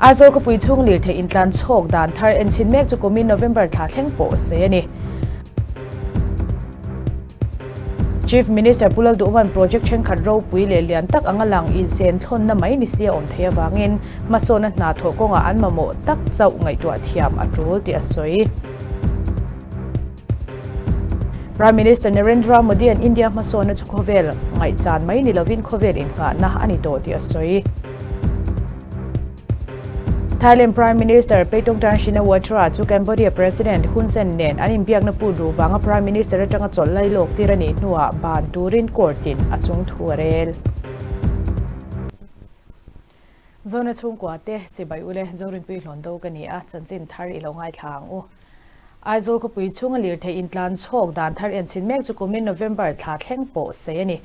Aizawl khawpui chhung lirthei intlan chhawk dan thar enchhin mek chu kumin November thla thleng pawh sei a ni. Chief Minister Pu Lalduhman project thenkhat ropui leh lian tak anga lang insen thlawnna mai ni si a awm theih avangin hmasawnna hna thawh kawngah an mamawh tak chauh ngaihtuah thiam a tul tih a sawi. Prime Minister Narendra Modi-a'n India hmasawnna chu khawvel ngaihchan mai ni lovin khawvel innghahna a ni tawh tih a sawi. Thailand Prime Minister Paetongtarn Shinawatra chu Cambodia President Hun Sen nen an inbiakna put ruh vanga Prime Minister atanga chawlh lai lawk tir a nih hnuah ban turin court-in a chung thu a rel. Zona chhungkua te chibai ule Zorinpui hlawn do ka ni a, chanchin thar i lo ngaithla ang u. Aizawl khawpui chhunga lirthei intlan chhawk dan thar enchhin mek chu kumin November thla thleng pawh sei a ni.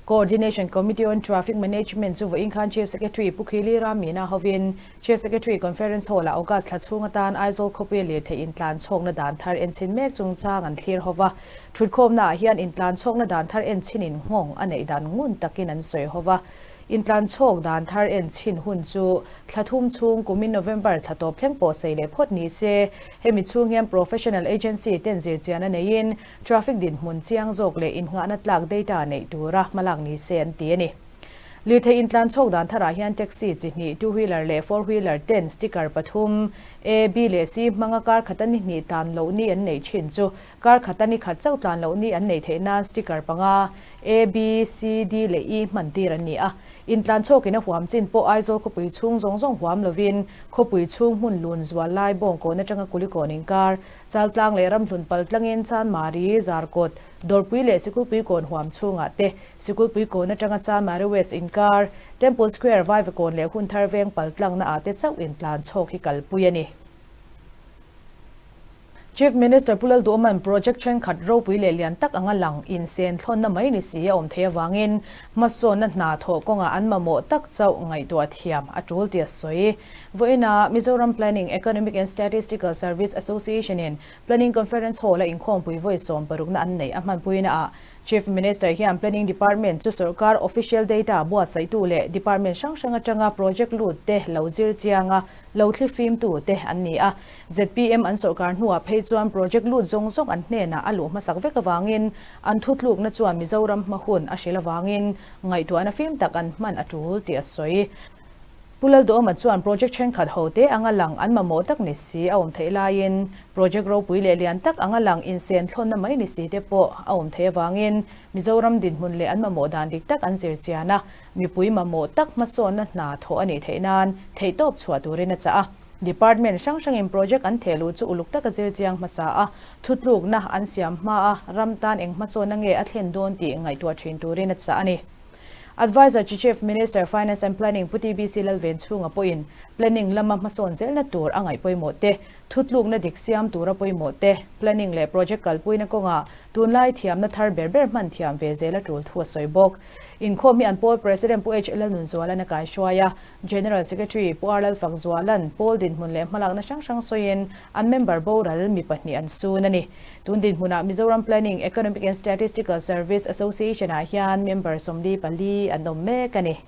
Coordination Committee on Traffic Management chu vawiin khan Chief Secretary Pu Khili Ramina hovin Chief Secretary Conference Hall-ah August thla chhung atan Aizawl khawpuia lirthei intlan chhawkna dan thar enchhin mek chungchang an thlir ho va. Thutkhawmnaah hian intlan chhawkna dan thar enchhinin nghawng a neih dan ngun takin an sawi ho va. Intlan chhawk dan thar en chhin hun chu thla thum chhung kumin November thla tawp thleng pawh sei leh phawt ni se. Hemi chhung hian professional agency ten zirchian a neiin traffic dinhmun chiang zawk leh innghahna tlak data neih tura hmalak ni se an ti a ni. Lirthei intlan chhawk dan tharah hian taxi chi hnih, two wheeler leh four wheeler ten sticker pathum, A, B leh C hmanga kar khata ni hnih tlan loh ni an neih thin chu kar khata ni khat chauh tlan loh ni an neih theih nan sticker panga, A, B, C, D leh E hman tir an ni a. Intlan chhawkin a huam chin pawh Aizawl khawpui chhung zawng zawng huam lovin khawpui chhung hmun lun zual lai Bawngkawn atanga Kulikawn inkar, Chaltlang leh Ramhlun pal tlangin Chanmari, Zarkawt, Dawrpui leh Sikulpuikawn huam chhungah te, Sikulpuikawn atanga Chanmari West inkar, Temple Square, Vaivakawn leh Hunthar veng pal tlangna ah te chauh intlan chhawk hi kalpui a ni. Chief Minister Pu Lalduhman project thenkhat ropui leh lian tak anga lang insen thlawnna mai ni si a awm theih avangin hmasawnna hna thawh kawngah an mamawh tak chauh ngaihtuah thiam a tul tih a sawi. Vawiinah Mizoram Planning, Economic and Statistical Service Association-in Planning Conference Hall-a inkhawmpui vawi 60na an neih a hmanpuinaah Chief Minister hian Planning Department chu sorkar official data buatsaihtu leh department hrang hrang atanga project lut te lo zir chianga lo thli fimtu te an ni a. Zpm an sorkar hnuah phei chuan project lut zawng zawng an hnenah a luh hmasak vek avangin an thutlukna chuan Mizoram hma hun a hrilh avangin ngaihtuahna fim tak an hman a tul tih a sawi. Pu Lalduhawma chuan project thenkhat ho te anga lang an mamawh tak ni si a awm theih laiin project ropui leh lian tak anga lang insen thlawnna mai ni si te pawh a awm theih avangin Mizoram dinhmun leh an mamawh dan dik tak an zir chian a, mipui mamawh tak hmasawnna hna thawh a nih theih nan theihtawp chhuah turin a chah a. Department hrang hrangin project an theh luh chu uluk taka zir chiang hmasa a, thutlukna an siam hma a, ram tan eng hmasawnna nge a thlen dawn tih ngaihtuah thin turin a chah a ni. Adviser to Chief Minister, Finance and Planning Pu TBC Lalvenchhunga pawhin planning lama hmasawn zelna tur a ngaih pawimawh te, thutlukna dik siam tura pawimawh te, planning leh project kalpuina kawngah tunlai thiamna thar ber ber hman thiam ve zel a tul thu a sawi bawk. Inkhawm hi an pawl President Pu H Lalnunzualan a kaihruai a, General Secretary Pu R Lalfakzualan pawl dinhmun leh hmalakna hrang hrang sawiin an member boral mi pahnih an sun a ni. Tun dinhmunah Mizoram Planning, Economic and Statistical Service Association-ah hian member 44 an awm mek a ni.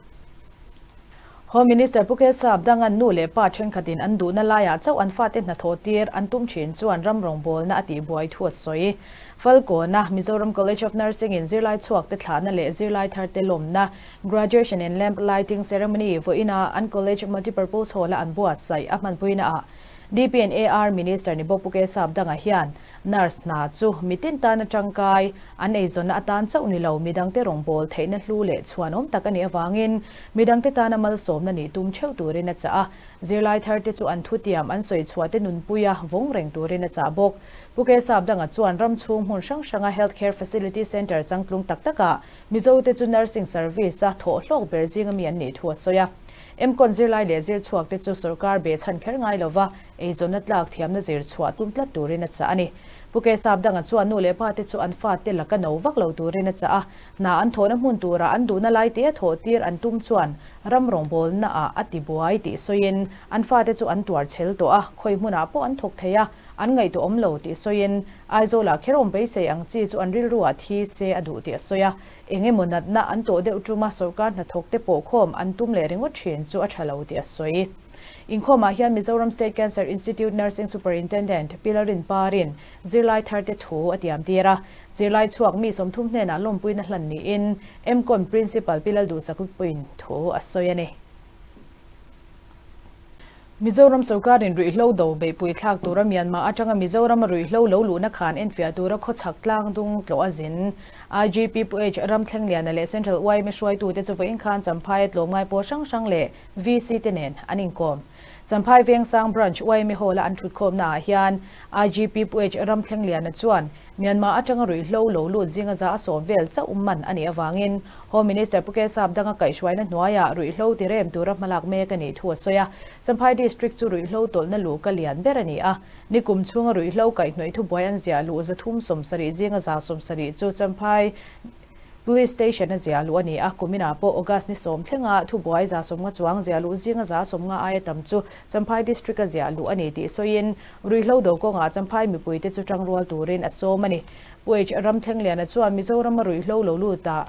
Home Minister Pu Kelsap Dangan nu leh pa thenkhatin an duhna laiah chauh an fate hnathawh tir an tum thin chuan ram rawngbawlna a tihbuai thu a sawi. Falkawna, Mizoram College of Nursing-in zirlai chhuakte thlahna leh zirlai tharte lawmna, Graduation and Lamp Lighting Ceremony vawiina an College Multipurpose Hall-a an buatsaih a hmanpuinaah DPNAR Minister ni bawk Pu Kesap Danga hian Nurse hna chu mitin tana tangkai, an eizawnna atan chauh ni lo midangte rawngbâwl theihna hlu leh chhuanawm tak a nih avangin midangte tana malsawmna nih tum theuh turin a chah a. Zirlai tharte chu an thutiam an sawi chhuahte nunpuia vawng reng turin a chah bawk. Pu Kesap Danga chuan ram chhung hmun hrang hranga Health Care Facility Centre changtlung tak takah Mizote chu nursing service-a thawh hlawk ber zinga mi an nih thu a sawi a. MCON zirlai leh zir chhuakte chu sorkar behchhan kher ngai lova eizawnna tlak thiamna zir chhuah tum tlat turin a chah a ni. Pu Kesap Danga chuan nu leh pate chu an fate laka no vak lo turin a chah a, hna an thawhna hmun tura an duhna lai te a thawh tir an tum chuan ram rawngbawlnaah a tibuai tih sawiin an fate chu an tuar chhel tawh a, khawi hmunah pawh an thawk thei a, an ngaihtuah awm lo tih sawiin Aizawlah kher awm beisei ang chi chu an rilruah thi se a duh tih a sawi a, eng emaw natna an tawh deuh tuma sorkar hnathawk te pawh khawm an tum leh ringawt thin chu a tha lo tih a sawi. Inkhawmah hian Mizoram State Cancer Institute Nursing Superintendent Pi Lalrinparin zirlai tharte thu a tiamtir a. Zirlai chhuak mi 30 hnenah lawmpuina hlan niin MCON Principal Pi Lalduhsakpuiin thu a sawi a ni. Mizoram sorkarin ruihhlo do beihpui thlak tura Myanmar atanga Mizorama ruihhlo lo luhna khan enfiah tura khawchhak tlangdung tlawh a zin. IGP Pu H Ramthlengliana leh Central yma hruaitute chu vawiin khan Champhaia tlawmngai pawl hrang hrang leh VC te nen an inkawm. Champhai Vengsang Branch yma Hall-a an thutkhawmna ah hian IGP Pu H Ramthlengliana chuan Myanmar atanga ruihhlo lo lut zinga za a sawm vel chauh man a nih avangin Home Minister Pu Kesap danga kaihhruaina hnuaiah ruihhlo ti rem tura hmalak mek a nih thu a sawi a. Champhai District chu ruihhlo tawlhna luhka lian ber a ni a. Nikum chhunga ruihhlo kaihhnawih thubuai an ziah luh 370 zinga 70 chu Champhai Police Station a ziah luh a ni a, kuminah pawh August ni sawm thlenga thubuai 90 chuang ziah luh zinga 90 aia tam chu Champhai District a ziah luh a ni tih sawiin ruihhlo do kawngah Champhai mipuite chu tangrual turin a sawm a ni. Pu H. Ramthlengliana chuan Mizorama ruihhlo lo lutah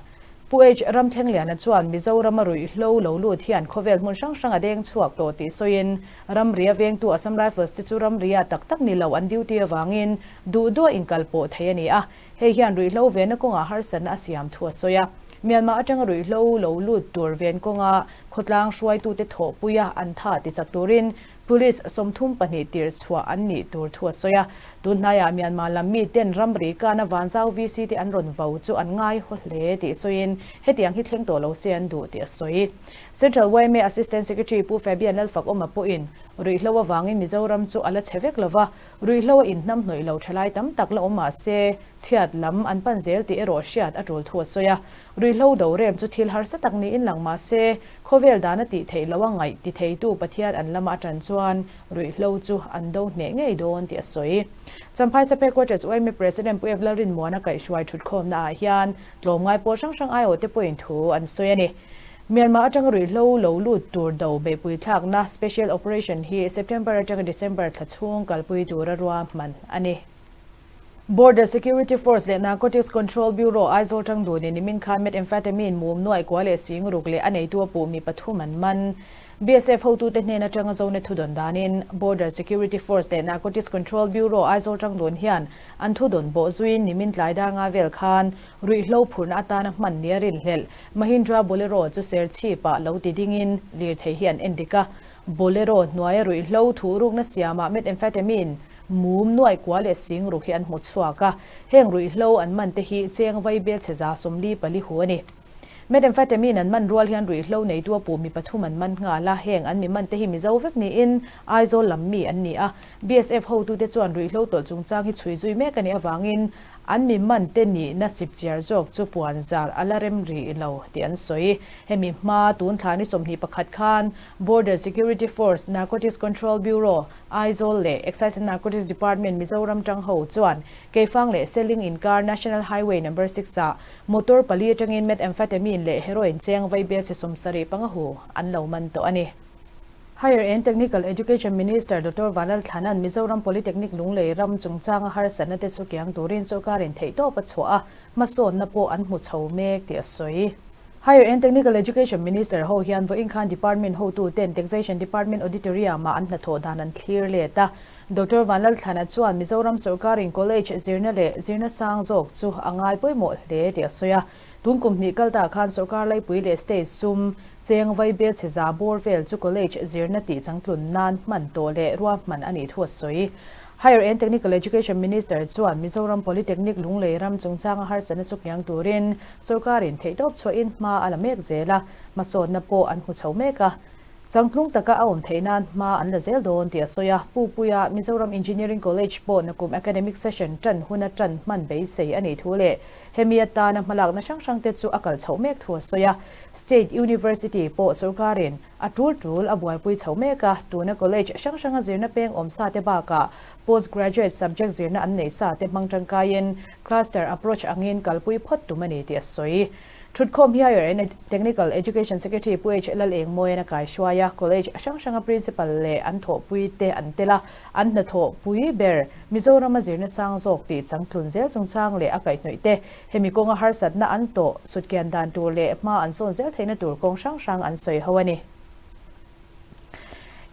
Pu H. Ramthlengliana chuan Mizorama ruihhlo lo lut hian khawvel hmun hrang hrang a deng chhuak tawh tih sawiin ramria vengtu Assam Rifles te chu ramria tak tak ni lo an duty avangin duh duah inkalpawh thei a ni a. Hei hian ruihhlo venna kawngah harsatna a siam thu a sawi a. Myanmar atanga ruihhlo lo lut tur ven kawnga khawtlang hruaitute thawhpuia an tha ti chak turin Police 32 tir chhuah an nih tur thu a sawi a. Tun hnaiah Myanmar lam miten ramri kana Vanzau VC te an rawn vo chu an ngai haw hle tih sawiin hetiang hi thleng tawh lo se an duh tih a sawi. Central yma Assistant Secretary Pu Fabian Lalfakawma pawhin ruihhlo avangin Mizoram chu a la chhe vek lova, Ruihhlo a inhnam hnawih lo thalai tam tak la awm mah se, chhiat lam an pan zel tih erawh hriat a tul thu a sawi a. Ruihhlo do rem chu thil harsa tak niin lang mah se, khawvel dan a tih theih loh a ngaih ti theitu Pathian an lama atan chuan ruihhlo chu an do hneh ngei dawn tih a sawi. Champhai Sape Quarters yma President Pu Ev Lalrinmuana kaihhruai thutkhawmna ah hian tlawmngai pawl hrang hrang aiawhte pawhin thu an sawi a ni. Myanmar atanga ruihhlo lo lut tur do beihpui thlakna Special Operation hi September atanga December thla chhung kalpui tura ruahman a ni. Border Security Force leh Narcotics Control Bureau Aizawl tang dunin nimin khan methamphetamine mum nuai kua leh sing ruk leh a neitu a puh mi pathum an man. BSF hotute hnen atanga zone thudawn danin Border Security Force leh Narcotics Control Bureau Aizawl tang dun hian an thudawn bawh zuiin nimin tlai dar nga vel khan ruihhlo phurna atana hman nia rinhlelh Mahindra Bolero chu Serchhip-ah lo ti dingin lirthei hi an en dik a. Bolero hnuaia ruihhlo thuhrukna siamah methamphetamine mum nuai kua leh sing ruk hi an hmu chhuak a. Heng ruihhlo an man te hi cheng vai bel chhe 44 hu a ni. Methamphetamine an man rual hian ruihhlo neitu a puh mi pathum an man nghal a, heng an mi man te hi Mizo vek niin Aizawl lam mi an ni a. BSF hotute chuan ruihhlo tawlh chungchang hi chhui zui mek a nih avangin An mi man te nihna chipchiar zawk chu puan zar a la rem rih lo tih an sawi. Hemi hma tun thla ni 21 khan Border Security Force, Narcotics Control Bureau, Aizawl leh Excise and Narcotics Department Mizoram tang ho chuan Keifang leh Seling inkar National Highway Number 6 ah motor pali atangin methamphetamine leh heroin cheng vaibel chhe 75 hu an lo man tawh a ni. Higher and Technical Education Minister Doctor Vanlal Thlana'n Mizoram Polytechnic Lunglei ram chungchanga harsatna te chu kiang turin sorkarin theihtawp a chhuah a, hmasawnna pawh an hmu chho mek tih a sawi. Higher and Technical Education Minister ho hian vawiin khan Department hotuten Taxation Department Auditorium-ah an hnathawh dan an thlir let a. Doctor Vanlal Thlana chuan Mizoram sorkarin College zirna leh zirna sang zawk chu a ngai pawimawh hle tih a sawi a. Tun kum hnih kal tah khan sorkar laipui leh state sum cheng vai bel chhe za bawr vel chu college zirna tih changtlun nan hman tawh leh ruahman a nih thu a sawi. Higher and Technical Education Minister chuan Mizoram Polytechnic Lunglei ram chungchanga harsatna chu kiang turin sorkarin theihtawp chhuahin hma a la mek zel a, hmasawnna pawh an hmu chho mek a. Changtlung taka a awm theih nan hma an la zel dawn tih a sawi a. Pu Puia, Mizoram Engineering College pawh nakum academic session tan huna tan hman beisei a nih thu leh hemi atana hmalakna hrang hrang te chu a kal chhoh mek thu a sawi a. State University pawh sorkarin a tul tul a buaipui chho mek a, tuna college hrang hranga zirna peng awm sa te bakah postgraduate subject zirna an nei sa te hmang tangkaiin cluster approach angin kalpui phawt tum a ni tih a sawi. Thutkhawm hi Higher and Technical Education Secretary Pu H Lalengmawian a kaihruai a, college hrang hranga principal leh an thawhpui te an tel a, an hnathawhpui ber Mizorama zirna sang zawk tih changtlun zel chungchang leh a kaihhnawih te, hemi kawnga harsatna an tawh sutkian dan tur leh hma an sawn zel theihna tur kawng hrang hrang an sawi ho a ni.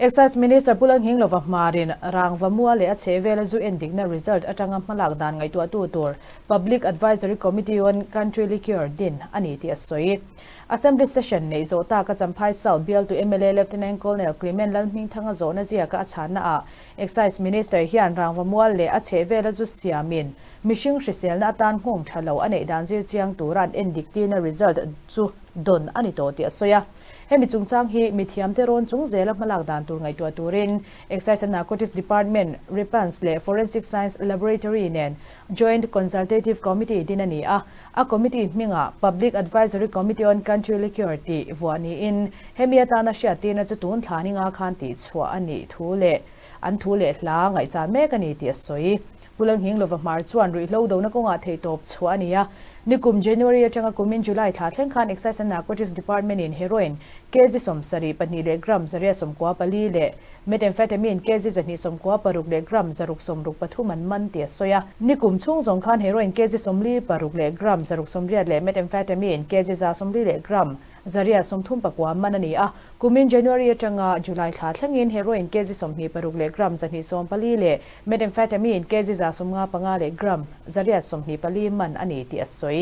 Excise Minister Pu Lalnghinglova hmarin Rangva mua leh a chhehvela zu endikna result atanga hmalak dan ngaihtuahtu tur Public Advisory Committee on Country Liquor din a ni tih a sawi. Assembly Session neih zawh taka Champhai South bialtu mla Lieutenant Colonel Clement Lalhmingthanga zawhna ziaka a chhanna ah Excise Minister hian Rangva mual leh a chhehvela zu siamin mihring hriselna atan nghawng tha lo a neih dan zir chiang tura an endik tirna result chu dawn a ni tawh tih a sawi a. Hemi chungchang hi mithiamte rawn chung zela hmalak dan tur ngaihtuah turin Excise and Narcotics Department, RIPANS leh Forensic Science Laboratory nen Joint Consultative Committee din a ni a. A committee hmingah Public Advisory Committee on Country Liquor tih vuah niin hemi atana hriattirna chu tun thla ni nga khan tihchhuah a nih thu leh an thu leh hla ngaihchan mek a ni tih a sawi. Pu Lalnghinglova Hmar chuan ruihhlo dona kawngah theihtawp chhuah a ni a. Nikum January atanga kumin July thla thleng khan Excise and Narcotics Department-in heroin kg 72 leh gram 194 leh methamphetamine kg 196 leh gram 663 an man tih a sawi a. Nikum chhung zawng khan heroin kg 46 leh gram 680 leh methamphetamine kg 140 leh gram 139 man a ni a. Kumin January atanga July thla thlengin heroin kg 26 leh gram 114 leh Methamphetamine kg 155 leh gram 824 man a ni tih a sawi.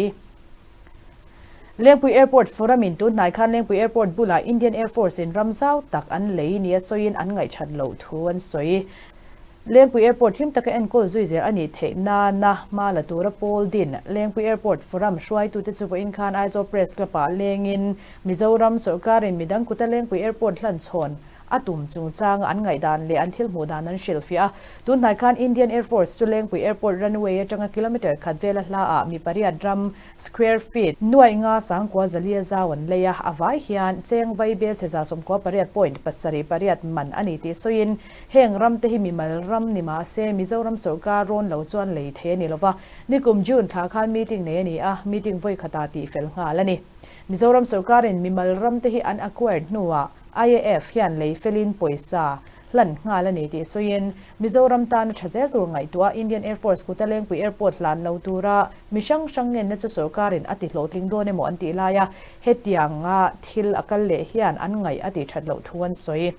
Lengpui Airport Forum-in tun hnai khan Lengpui Airport bulah Indian Air Force-in ram zau tak an lei nia sawiin an ngaihṭhat loh thu an sawi. Lengpui Airport hlim taka enkawl zui zel a nih theih nana hma la tura pawl din Lengpui Airport Forum hruaitute chu vawiin khan Aizawl Press Club-ah lengin Mizoram sawrkarin midang kuta Lengpui Airport hlanchhawn a tum chungchanga an ngaihdan leh an thil hmuh dan an hrilhfiah a. Tun hnai khan Indian Air Force chu Lengpui Airport runway atanga kilometre khat vela hlaah mi pariat ram square feet nuaih nga sangkua zalia zau an lei a, a vai hian cheng vai bel chhe 98 point pasarih pariat man a ni tih sawiin heng ram te hi mimal ram ni mah se Mizoram sawrkar rawn lo chuan lei thei a ni lova. Nikum June thla khan meeting nei a ni a, meeting vawi khatah tihfel nghal a ni. Mizoram sawrkarin mimal ram te hi an acquired hnuah IAF hian lei felin pawisa hlan nghal a ni tih sawiin, Mizoram tana tha zel tur ngaihtuah Indian Air Force kuta Lengpui Airport hlan lo tura mi hrang hrang ngenna chu sawrkarin a ti hlawhtling dawn emaw an tih laia hetianga thil a kal leh hian an ngaih a tih that loh thu an sawi.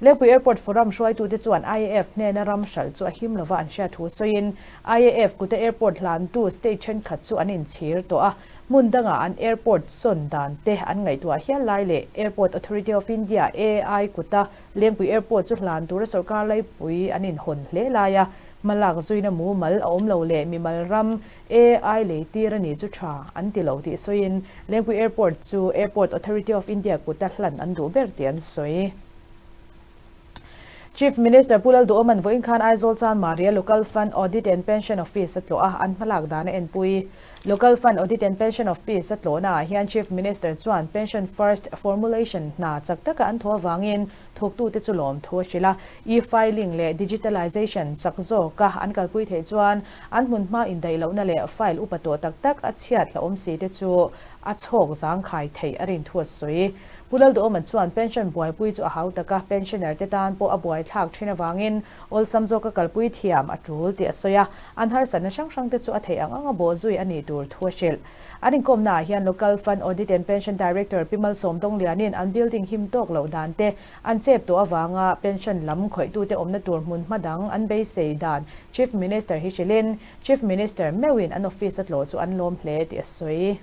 Lengpui Airport Forum hruaitute chuan IAF hnena ram hralh chu a him lova an hriat thu sawiin, IAF kuta airport hlantu state thenkhat chu an inchhir tawh a, Hmun dangah an airport sawn dan te an ngaihtuah hial lai leh Airport Authority of India, AAI, kuta Lengpui Airport chu hlan tura sawrkar laipui an inhawn hle laia hmalak zuina mumal a awm lo leh mimal ram AAI lei tir a ni chu tha an ti lo tih sawiin Lengpui Airport chu Airport Authority of India kuta hlan an duh ber tih an sawi. Chief Minister Pu Lalduhawman vawiin khan Aizawl Chanmaria Local Fund Audit and Pension Office a tlawh a, an hmalak dan a enpui. Local Fund Audit and Pension Office a tlawhnaah hian Chief Minister chuan Pension First Formulation hna chak taka an thawh avangin thawktute chu lawmthu a hrilh a, e-filing leh digitalization chak zawka an kalpui theih chuan an hmunhma indaih lohna leh file upa tawh tak tak a chhiat hlauhawm si te chu a chhawk zangkhai theih a rin thu a sawi. Pu Lalduhawman chuan pension buaipui chu a hau tak a, pensioner te tan pawh a buaithlak thin avangin awlsam zawka kalpui thiam a tul tih a sawi a, an harsatna hrang hrang te chu a theih ang anga bawhzui a nih tur thu a hrilh. An inkawmnaah hian Local Fund Audit and Pension Director Pi Malsawm Dawnglianin an building him tawk loh dan te an chep tawh avanga pension lam khawihtute awmna tur hmun hma dang an beisei dan Chief Minister hi hrilhin Chief Minister meuhin an office a tlawh chu an lawm hle tih a sawi.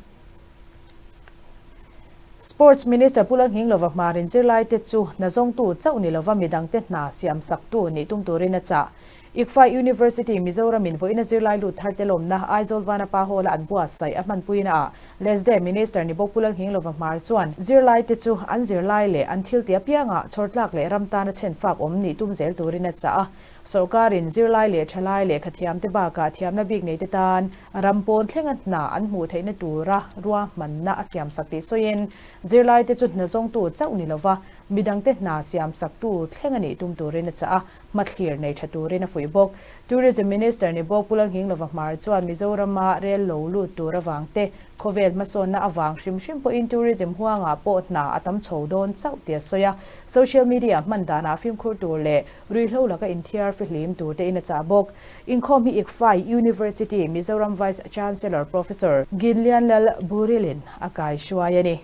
Sports Minister Pu Lalnghinglova hmarin zirlaite chu hna zawngtu chauh ni lova midangte hna siamsaktu nih tum turin a chah. ICFAI University Mizoramin vawiina zirlai lut tharte lawmna Aizawl Vanapa Hall-a an buatsaih a hmanpuina ah Lesde Minister ni bawk Pu Lalnghinglova hmar chuan zirlaite chu an zirlai leh an thilti apiangah chhawrtlak leh ram tana chhenfak awm nih tum zel turin a chah a. Sawrkarin zirlai leh thalai lehkha thiamte bakah thiamna bik neite tan ram pawn thlenga hna an hmuh theihna tura ruahmanna a siamsak tih sawiin, zirlaite chu hna zawngtu chauh ni lova midangte hna siamsaktu thleng a nih tum turin a chah a, hmathlir nei tha turin a fuih bawk. Tourism Minister ni bawk Pu Lalnghinglova Hmar chuan Mizorama rel lo lut tur avangte khawvel hmasawnna avang hrim hrim pawhin tourism huangah pawh hna a tam chho dawn chauh tih a sawi a, social media hman danah fimkhur tur leh Ruihhlo laka inthiar fihlim tur te in a chah bawk. Inkhawm hi ICFAI University Mizoram Vice Chancellor Professor Ginlianlal Burilin a kaihruai a ni.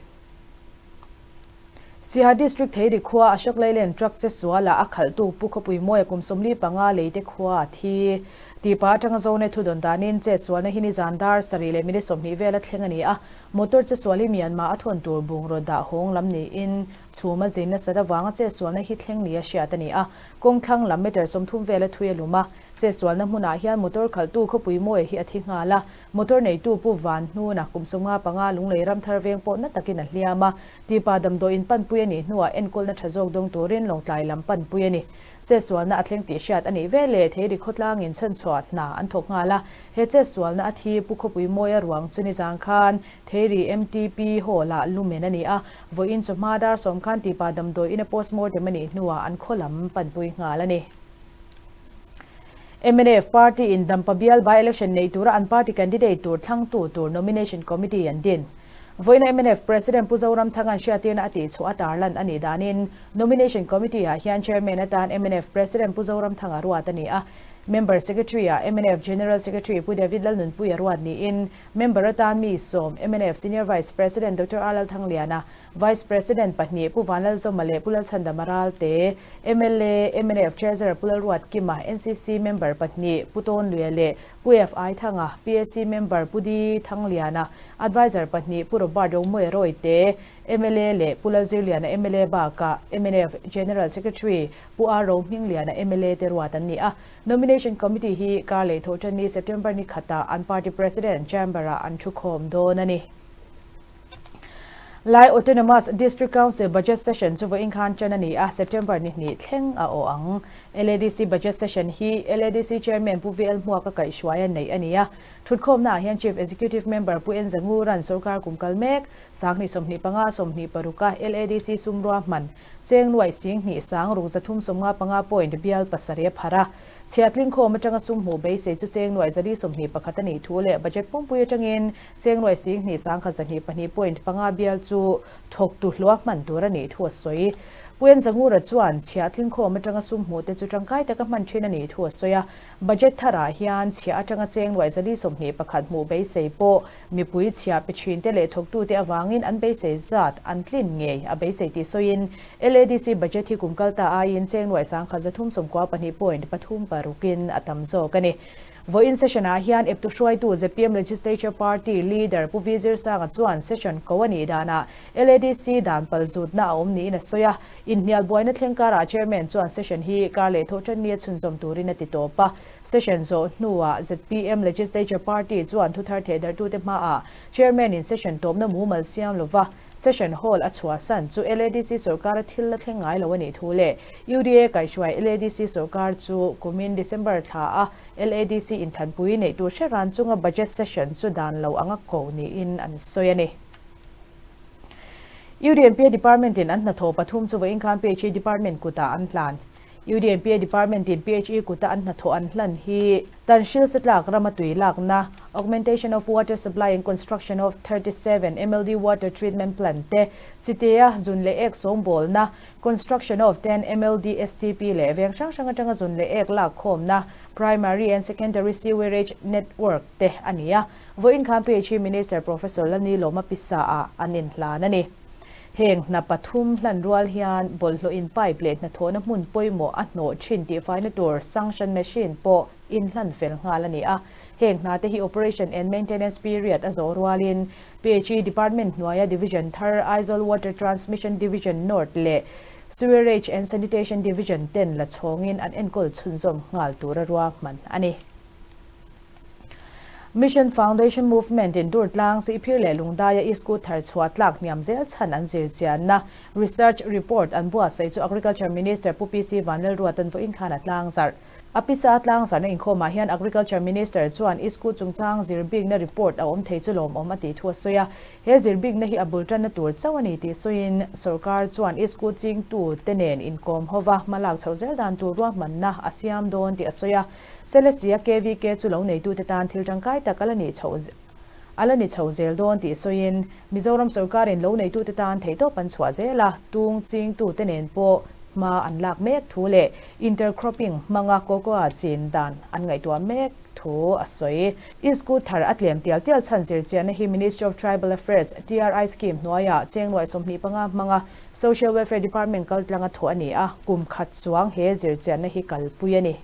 Siaha District Theiri khua Ashok Leyland truck che sualah a khalhtu Pu Khawpui Mawia kum 45 leite khua a thi. Tipa atanga Zone thu dawn danin chet sualna hi nizan dar sarih leh minute 20 vela thleng a ni a, motor che sual hi Myanmar a thawn tur bungraw dah hawng lam niin chhum a zin nasat avanga chet sualna hi thleng ni a hriat a ni a, kawng thlang lam meter 30 vela thui a lum a, chet sualna hmunah hian motor khalhtu Khawpui Mawia hi a thi nghal a, motor neitu Pu Van Hnuna kum 55 Lunglei Ramthar veng pawh na takin a hliam a, Tipa damdawiin panpui a nih hnuah enkawlna tha zawk dawng turin Lawngtlai lam panpui a ni. Chetsualna a thleng tih hriat a nih ve leh Theiri khawtlangin chhanchhuah hna an thawk nghal a. He chetsualna a thi Pu Khawpui Mawia ruang chu nizang khan Theiri MTP Hall-ah lumen a ni a. Vawiin chawhma dar sawm khan Tipa damdawiin a postmortem a nih hnuah an khaw lam panpui nghal a ni. Mnf party in Dampa bial by-election neih tura an party candidate tur thlangtu tur nomination committee an din. Vawiina mnf President Pu Zoramthanga'n hriattirna a tihchhuah a tarlan a nih danin Nomination Committee ah hian Chairman atan mnf President Pu Zoramthanga ruat a ni a, Member Secretary ah mnf General Secretary Pu David Lalnunpuia ruat niin Member atan mi sawm mnf Senior Vice President Doctor R Lalthangliana, Vice President pahnih Pu Vanlalzawma leh Pu Lalchhandama Ralte, mla, mnf Treasurer Pu Lalruatkima, NCC Member pahnih Pu Tawnluia leh Pu F Aithanga, PAC Member Pu D Thangliana, Adviser pahnih Pu Robert Romawia Rawite, mla leh Pu Lalzirliana mla bakah mnf General Secretary Pu R Rohmingliana mla te ruat an ni a. Nomination Committee hi kar leh thawhṭanni September ni khatah an party President Chamber-ah an thukhawm dawn a ni. Lai Autonomous District Council Budget Session chu vawiin khan ṭan a ni a, September ni hnih thleng a awh ang. LADC Budget Session hi LADC Chairman Pu VL Hmuaka kaihhruai a neih a ni a. Thutkhawmnaah hian Chief Executive Member Pu En Zanguran sorkar kum kal mek, 2025 26 a LADC sumrua hman, cheng nuaih sing hnih sang ruk zathum 55 point bial pasarih a pharh a. Chhiatling khawm atanga sum hmuh beisei chu cheng nuaih 421 a nih thu leh budget pumpui atangin cheng nuaih sing hnih sang khat 2 2 point panga bial chu thawktu hluah hman tur a nih thu a sawi. Pu En Zangura chuan chhiatling khawm atanga sum hmuh te chu tangkai taka hman thin a nih thu a sawi a. Budget tharah hian chhiah atanga cheng nuaih 421 hmuh beisei pawh mipui chhiah pe thin te leh thawktute avangin an beisei zat an tlin ngei a beisei tih sawiin LADC budget hi kum kal ta aiin cheng nuaih 1,392 point pathum parukin a tam zawk a ni. Vawiin session-ah hian eptu hruaitu zpm Legislature Party Leader Pu V Zirsanga chuan session ko a nih danah LADC dan pal zutna a awm niin a sawi a. Inhnial buaina thleng karah Chairman chuan session hi kar leh thawh tan nia chhunzawm turin a ti tawp a. Session zawh hnuah zpm Legislature Party chuan thuthar thehdarhtute hmaah Chairman-in session tawpna mumal siam lova session hall a chhuahsan chu LADC sorkara thil la thleng ngai lo a nih thu leh UDA kaihhruai LADC sorkar chu kumin December thla a LADC inthanpui neih tur hre ran chunga budget session chu dan lo anga ko niin an sawi a ni. UDMPA Department-in an hnathawh pathum chu vawiin khan PHE Department kutah an hlan. UDMPA Department-in PHE kuta an hnathawh an hlan hi Tanhril Satlak rama tui lakna, Augmentation of Water Supply and Construction of 37 MLD Water Treatment Plant te, Chitea zun leh ek sawngbawlna, Construction of 10 MLD STP leh veng hrang hrang atanga zun leh ek lak khawmna, Primary and Secondary Sewerage Network te a ni a. Vawiin khan PHE Minister Professor Lalnilawma pisa-ah an inhlan a ni. Heng hna pathum hlan rual hian bawlhhlawh in pipe leh hnathawhna hmun pawimawh a hnawh thin tih faina tur suction machine pawh inhlan fel nghal a ni a. Heng hna te hi operation and maintenance period a zawh rualin PHE Department hnuaia Division thar Aizawl Water Transmission Division North leh Sewerage and Sanitation Division ten la chhawngin an enkawl chhunzawm nghal tura ruahman a ni. Mission Foundation Movement in Durtlang, Sihphir leh Lungdaia Iskut thar chhuah tlak hniam zel chhan an zir chianna research report an buatsaih chu Agriculture Minister Pu PC Vanlalruatan vawiin khan a tlangzarh. A pisa tlangzarhna inkhawmah hian Agriculture Minister chuan Iskut chungchang zir bikna report a awm thei chu lawmawm a tih thu a sawi a. He zir bikna hi a bul tanna tur chauh a ni tih sawiin sorkar chuan Iskut chingtu te nen inkawm hova hmalak chhoh zel dan tur ruahmanna a siam dawn tih a sawi a. Selesih-a KVK chu lo neitute tan thil tangkai tak a la nih chhoh a la ni chho zel dawn tih sawiin, Mizoram sorkarin lo neitute tan theihtawp an chhuah zel a, tung chingtute nen pawh hma an lak mek thu leh intercropping hmanga cocoa chin dan an ngaihtuah mek thu a sawi. E-scooter thar a tlem tial tial chhan zirchianna hi Ministry of Tribal Affairs, TRI scheme hnuaiah cheng nuai 25 hmanga Social Welfare Department kaltlanga thawh a ni a, kum khat chuang he zirchianna hi kalpui a ni.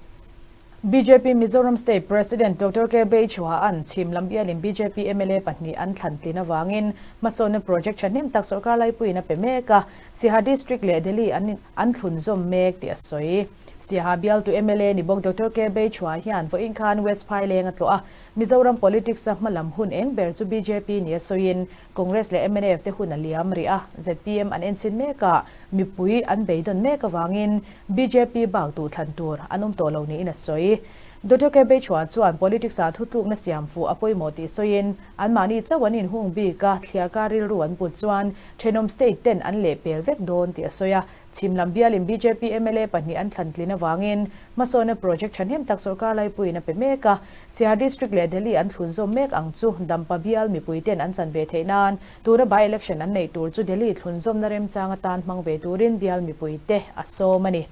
Bjp Mizoram State President Doctor K Beichhua'n chhim lam bialin bjp mla pahnih an thlan tlin avangin hmasawnna project thahnem tak sorkar laipuiin a pe mek a, Siaha District leh Delhi an an thlunzawm mek tih a sawi. Siaha bialtu mla ni bawk Doctor K Beichhua hian vawiin khan West Phaileng a tlawh a, Mizoram politics a hmalam hun eng ber chu bjp nia sawiin Congress leh mnf te hun a liam rih a, zpm an enchhin mek a, mipui an beidawn mek avangin bjp bak duhthlan tur an awm tawh lo niin a sawi. Doctor K Beichhua chuan politics ah thutlukna siam fuh a pawimawh tih sawiin, anmahni chauh an inhung bik a, thliarkar rilru an put chuan thenawm state ten an lehpel vek dawn tih a sawi a. Chhim lam bialin bjp mla pahnih an thlan tlin avangin hmasawnna project thahnem tak sorkar laipuiin a pe mek a, Siaha District leh Delhi an thlun zawm mek ang chu Dampa bial mipuiten an chan ve theih nan tuna by-election an neih tur chu Delhi thlun zawmna remchang atan hmang ve turin bial mipuite a sawm a ni.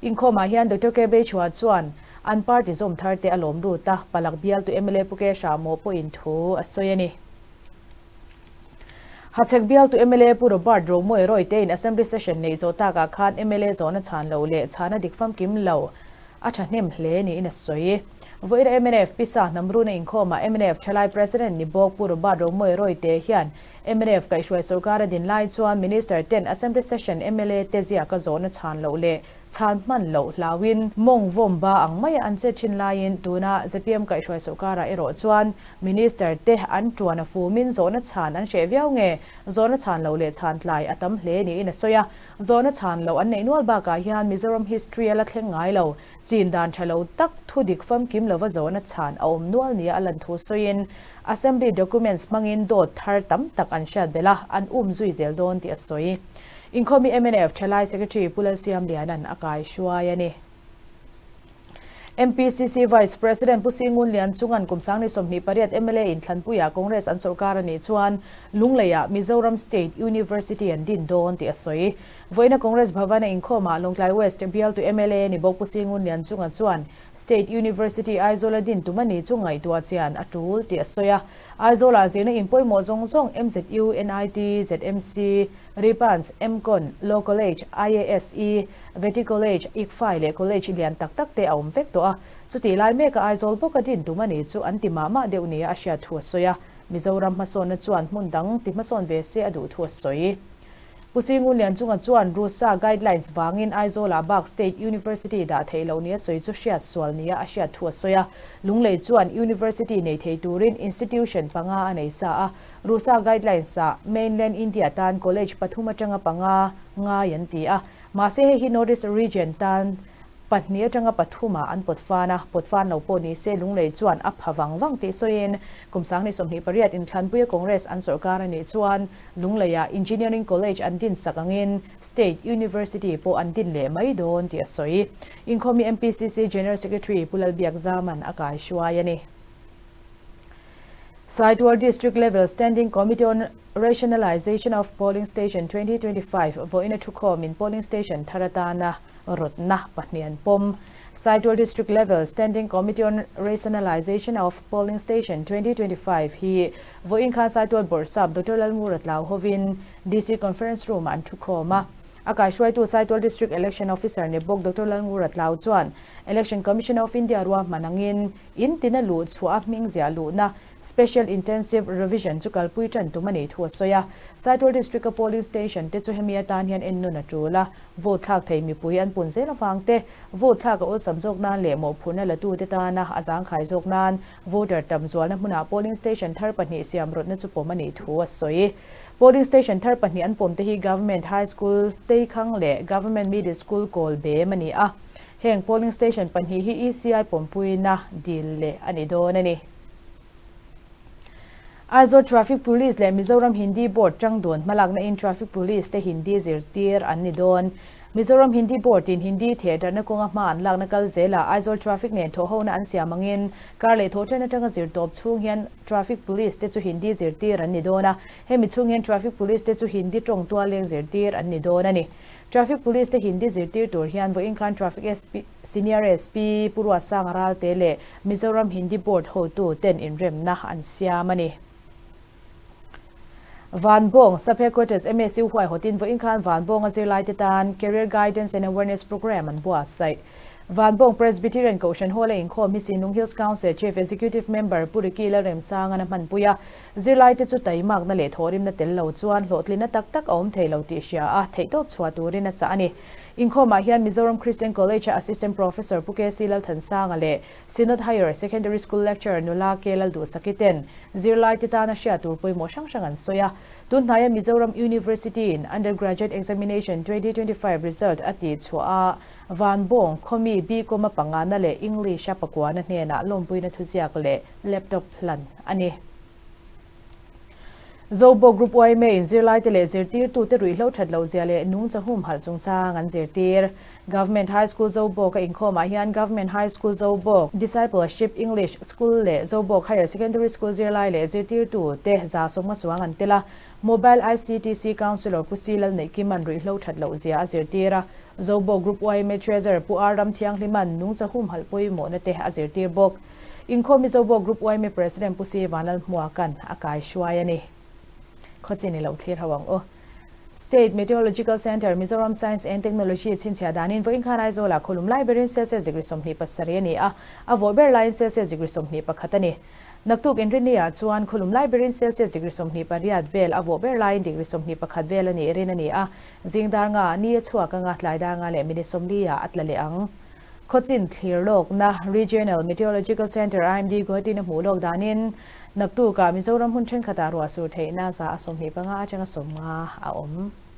Inkhawmah hian Doctor K Beichhua chuan an party zawm tharte a lawm lut a, Palak bialtu mla Pu K Hrahmawh pawhin thu a sawi a ni. Hachhek bialtu mla Pu Robert Romoe Royte-in Assembly Session neih zawh takah khan mla zawhna chhan loh leh chhana dik famkim lo a thahnem hle niin a sawi. Vawiina mnf pisa hnamruna inkhawmah mnf thalai President ni bawk Pu Robert Romoe Royte hian mnf kaihhruai sorkar a din lai chuan Minister ten Assembly Session mla te ziaka zawhna chhan loh leh Chhan hman loh hlauin mawng vawm ba ang maia an che thin laiin tuna zpm kaihhruai sorkarah erawh chuan Minister te an tuan a fumin zawhna chhan an hreh viau nge zawhna chhan loh leh chhan tlai a tam hle niin a sawi a. Zawhna chhan loh an neih nual bakah hian Mizoram history a la thleng ngai lo, chin dan tha lo tak thu dik famkim lova zawhna chhan a awm nual nia a lan thu sawiin Assembly documents hmangin dawt thar tam tak an hriat belh a, an um zui zel dawn tih a sawi. Inkhawmi mnf Thalai Secretary Pu Lalsiamliana'n a kai hruai a ni. MPCC Vice President Pu Singun Lian chunga'n kum sangni 28 mla inthlanpuiah Congress an sawrkar a nih chuan Lungleiah Mizoram State University an din dawn tih a sawi. Vawiina Congress Bhavan-a inkhawmah Lawngtlai West bialtu mla ni bawk Pu Singun Lian chunga chuan State University Aizawl a din tum a ni chu ngaihtuah chian a tul tih a sawi a. Aizawlah zirna in pawimawh zawng zawng MZU, NIT, ZMC, Ripans, MCON, Law College, IASE, Vety College, ICFAI leh College lian tak tak te a awm vek tawh a. Chutih lai meka Aizawl bawka din tum a ni chu an ti mah mah deuh nia a hriat thu a sawi a. Mizoram hmasawnna chuan hmun dang ti hmasawn ve se a duh thu a sawi. Pu Singun Lianchunga chuan RUSA guidelines vangin Aizawlah bak State University dah theih loh nia sawi chu hriat sual nia a hriat thu a sawi a. Lunglei chuan University nei thei turin institution panga a nei sa a. RUSA guidelines-ah mainland India tan college pathum atanga panga ngai an ti a, mahse hei hi North East region tan pahnih atanga pathumah an pawt fan a, pawt fan lo pawh ni se Lunglei chuan a pha vang vang tih sawiin kum 2028 inthlanpuia Congress an sawrkar a nih chuan Lungleiah Engineering College an din sak angin State University pawh an din leh mai dawn tih a sawi. Inkhawmi MPCC General Secretary Pu Lalbiakzaman a kaihruai a ni. Saitual District Level Standing Committee on Rationalization of Polling Station 2025 vawiina thukhawmin polling station thar atana rawtna pahnih an pawm. Saitual District Level Standing Committee on Rationalization of Polling Station 2025 hi vawiin khan Saitual Bawrhsap Doctor Lalngura Tlau hovin DC Conference Room-ah an thukhawm a. A kaihruaitu Saitual District Election Officer ni bawk Doctor Lalngura Tlau chuan Election Commission of India ruahman angin In tina luh chhuah a hming ziah luhna Special Intensive Revision chu kalpui tan tum a nih thu a sawi a. Saitual District-a polling station te chu hemi atan hian ennun a tul a, vote thlak thei mipui an pun zel avang te, vote thlak a awlsam zawk nan leh mawhphurhna latute tana a zangkhai zawk nan voter tam zualna hmunah polling station thar pahnih siam rawtna chu pawm a nih thu a sawi. Polling station thar pahnih an pawm te hi Government High School Teikhang leh Government Middle School Kawlbem a ni a. Heng polling station pahnih hi ECI pawmpuina dil leh a ni dawn a ni. Aizawl Traffic Police leh Mizoram Hindi Board tang dun hmalakna in Traffic Police te Hindi zirtir an ni dawn. Mizoram Hindi Board in Hindi thehdarhna kawnga hma an lakna kal zelah Aizawl Traffic nen thawhhona an siam angin kar leh thawhṭhen atanga zirtawp chhung hian Traffic Police te chu Hindi zirtir an ni dawn a, hemi chhung hian Traffic Police te chu Hindi tawng tualeng zirtir an ni dawn a ni. Traffic Police te Hindi zirtir tur hian vawiin khan Traffic SP, Senior SP Pu Ruatsanga Ralte leh Mizoram Hindi Board hotu ten inremna an siam a ni. Vanbawng Sub Headquarters MSU huaihawtin vawiin khan Vanbawnga zirlaite tan Career Guidance and Awareness Programme an buatsaih. Vanbawng Presbyterian Kohhran Hall a inkhawm hi Sinlung Hills Council Chief Executive Member Pu Ricky Lalremsangan a hmanpui a, zirlaite chu taimakna leh thawhrimna tel lo chuan hlawhtlinna tak tak a awm thei lo tih hria a, theihtawp chhuah turin a chah a ni. Inkhawmah hian Mizoram Christian College-a Assistant Professor Pu KC Lalthansanga leh Synod Higher Secondary School Lecturer nula K Lalduhsaki ten zirlaite tana hriat tur pawimawh hrang hrang an sawi a. Tunhnaia Mizoram University-in Undergraduate Examination 2025 result a tih chhuah a, Vanbawng, Khawmi, BCom a pangana leh English a pakuana hnenah lawmpuina thuziak leh laptop hlan a ni. Zobawk Group yma in zirlaite leh zirtirtute ruihhlo that loh zia leh nungcha humhalh chungchang an zirtir. Government High School Zobawk a inkhawmah hian Government High School Zobawk, Discipleship English School leh Zobawk Higher Secondary School zirlai leh zirtirtute 150 chuang an tel a. Mobile ICTC Councillor Pu Si Lalneihkima'n ruihhlo that loh zia a zirtir a. Zobawk Group yma Treasurer Pu R Ramthianghlima'n nungcha humhalh pawimawhna te a zirtir bawk. Inkhawm Mizobo Group yma President Pu Si Vanlalhmuaka'n a kai hruai a ni. Khawchin i lo thlir ho ang u. State Meteorological Centre, Mizoram Science and Technology chhinchhiah danin vawiin khan Aizawlah khawlum lai berin Celsius degree 27 a ni a, a vawh ber laiin Celsius degree 21 a ni. Naktuk Inrinni-ah chuan khawlum lai berin Celsius degree 28 vel, a vawh ber laiin degree 21 vel a nih rin a ni a, zing dar nga ni a chhuak anga tlai dar nga leh minute 40 ah a tla leh ang. Khawchin thlir lawkna Regional Meteorological Centre, IMD, Guwahati-in a hmuh lawk danin naktukah Mizoram hmun thenkhatah ruah sur theihna 25% atanga 50 a awm.